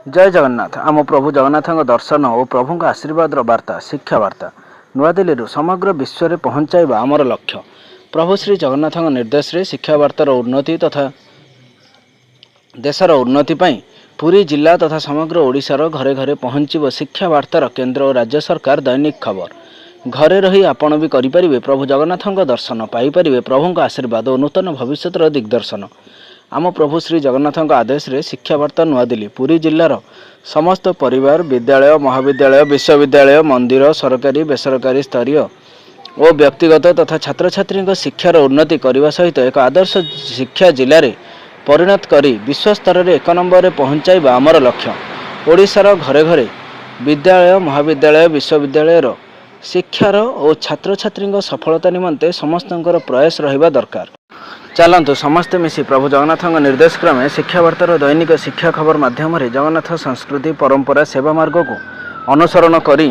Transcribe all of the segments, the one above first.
ଜୟ ଜଗନ୍ନାଥ। ଆମ ପ୍ରଭୁ ଜଗନ୍ନାଥଙ୍କ ଦର୍ଶନ ଓ ପ୍ରଭୁଙ୍କ ଆଶୀର୍ବାଦର ବାର୍ତ୍ତା ଶିକ୍ଷା ବାର୍ତ୍ତା ନୂଆଦିଲ୍ଲୀରୁ ସମଗ୍ର ବିଶ୍ୱରେ ପହଞ୍ଚାଇବା ଆମର ଲକ୍ଷ୍ୟ। ପ୍ରଭୁ ଶ୍ରୀ ଜଗନ୍ନାଥଙ୍କ ନିର୍ଦ୍ଦେଶରେ ଶିକ୍ଷା ବାର୍ତ୍ତାର ଉନ୍ନତି ତଥା ଦେଶର ଉନ୍ନତି ପାଇଁ ପୁରୀ ଜିଲ୍ଲା ତଥା ସମଗ୍ର ଓଡ଼ିଶାର ଘରେ ଘରେ ପହଞ୍ଚିବ ଶିକ୍ଷା ବାର୍ତ୍ତାର କେନ୍ଦ୍ର ଓ ରାଜ୍ୟ ସରକାର ଦୈନିକ ଖବର। ଘରେ ରହି ଆପଣ ବି କରିପାରିବେ ପ୍ରଭୁ ଜଗନ୍ନାଥଙ୍କ ଦର୍ଶନ, ପାଇପାରିବେ ପ୍ରଭୁଙ୍କ ଆଶୀର୍ବାଦ ଓ ନୂତନ ଭବିଷ୍ୟତର ଦିଗ୍ଦର୍ଶନ। ଆମ ପ୍ରଭୁ ଶ୍ରୀ ଜଗନ୍ନାଥଙ୍କ ଆଦେଶରେ ଶିକ୍ଷା ବାର୍ତ୍ତା ନୂଆଦିଲ୍ଲୀ, ପୁରୀ ଜିଲ୍ଲାର ସମସ୍ତ ପରିବାର, ବିଦ୍ୟାଳୟ, ମହାବିଦ୍ୟାଳୟ, ବିଶ୍ୱବିଦ୍ୟାଳୟ, ମନ୍ଦିର, ସରକାରୀ ବେସରକାରୀ ସ୍ତରୀୟ ଓ ବ୍ୟକ୍ତିଗତ ତଥା ଛାତ୍ରଛାତ୍ରୀଙ୍କ ଶିକ୍ଷାର ଉନ୍ନତି କରିବା ସହିତ ଏକ ଆଦର୍ଶ ଶିକ୍ଷା ଜିଲ୍ଲାରେ ପରିଣତ କରି ବିଶ୍ୱସ୍ତରରେ ଏକ ନମ୍ବରରେ ପହଞ୍ଚାଇବା ଆମର ଲକ୍ଷ୍ୟ। ଓଡ଼ିଶାର ଘରେ ଘରେ ବିଦ୍ୟାଳୟ, ମହାବିଦ୍ୟାଳୟ, ବିଶ୍ୱବିଦ୍ୟାଳୟର ଶିକ୍ଷାର ଓ ଛାତ୍ରଛାତ୍ରୀଙ୍କ ସଫଳତା ନିମନ୍ତେ ସମସ୍ତଙ୍କର ପ୍ରୟାସ ରହିବା ଦରକାର। ଚାଲନ୍ତୁ, ସମସ୍ତେ ମିଶି ପ୍ରଭୁ ଜଗନ୍ନାଥଙ୍କ ନିର୍ଦ୍ଦେଶ କ୍ରମେ ଶିକ୍ଷାବାର୍ତ୍ତାର ଦୈନିକ ଶିକ୍ଷା ଖବର ମାଧ୍ୟମରେ ଜଗନ୍ନାଥ ସଂସ୍କୃତି, ପରମ୍ପରା, ସେବା ମାର୍ଗକୁ ଅନୁସରଣ କରି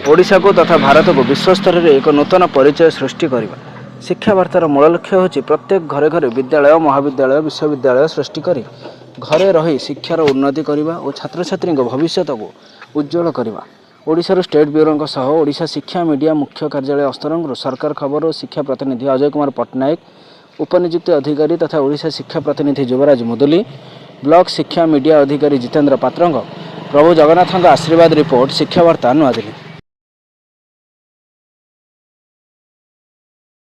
ଓଡ଼ିଶାକୁ ତଥା ଭାରତକୁ ବିଶ୍ୱସ୍ତରରେ ଏକ ନୂତନ ପରିଚୟ ସୃଷ୍ଟି କରିବା। ଶିକ୍ଷାବାର୍ତ୍ତାର ମୂଳ ଲକ୍ଷ୍ୟ ହେଉଛି ପ୍ରତ୍ୟେକ ଘରେ ଘରେ ବିଦ୍ୟାଳୟ, ମହାବିଦ୍ୟାଳୟ, ବିଶ୍ୱବିଦ୍ୟାଳୟ ସୃଷ୍ଟି କରି ଘରେ ରହି ଶିକ୍ଷାର ଉନ୍ନତି କରିବା ଓ ଛାତ୍ରଛାତ୍ରୀଙ୍କ ଭବିଷ୍ୟତକୁ ଉଜ୍ଜଳ କରିବା। ଓଡ଼ିଶାରୁ ଷ୍ଟେଟ୍ ବ୍ୟୁରୋଙ୍କ ସହ ଓଡ଼ିଶା ଶିକ୍ଷା ମିଡ଼ିଆ ମୁଖ୍ୟ କାର୍ଯ୍ୟାଳୟ ଅସ୍ତରଙ୍ଗରୁ ସରକାର ଖବର ଓ ଶିକ୍ଷା ପ୍ରତିନିଧି ଅଜୟ କୁମାର ପଟ୍ଟନାୟକ, ଉପନିଯୁକ୍ତି ଅଧିକାରୀ ତଥା ଓଡ଼ିଶା ଶିକ୍ଷା ପ୍ରତିନିଧି ଯୁବରାଜ ମୁଦୁଲି, ବ୍ଲକ ଶିକ୍ଷା ମିଡ଼ିଆ ଅଧିକାରୀ ଜିତେନ୍ଦ୍ର ପାତ୍ରଙ୍କ ପ୍ରଭୁ ଜଗନ୍ନାଥଙ୍କ ଆଶୀର୍ବାଦ ରିପୋର୍ଟ, ଶିକ୍ଷାବାର୍ତ୍ତା, ନୂଆଦିଲ୍ଲୀ।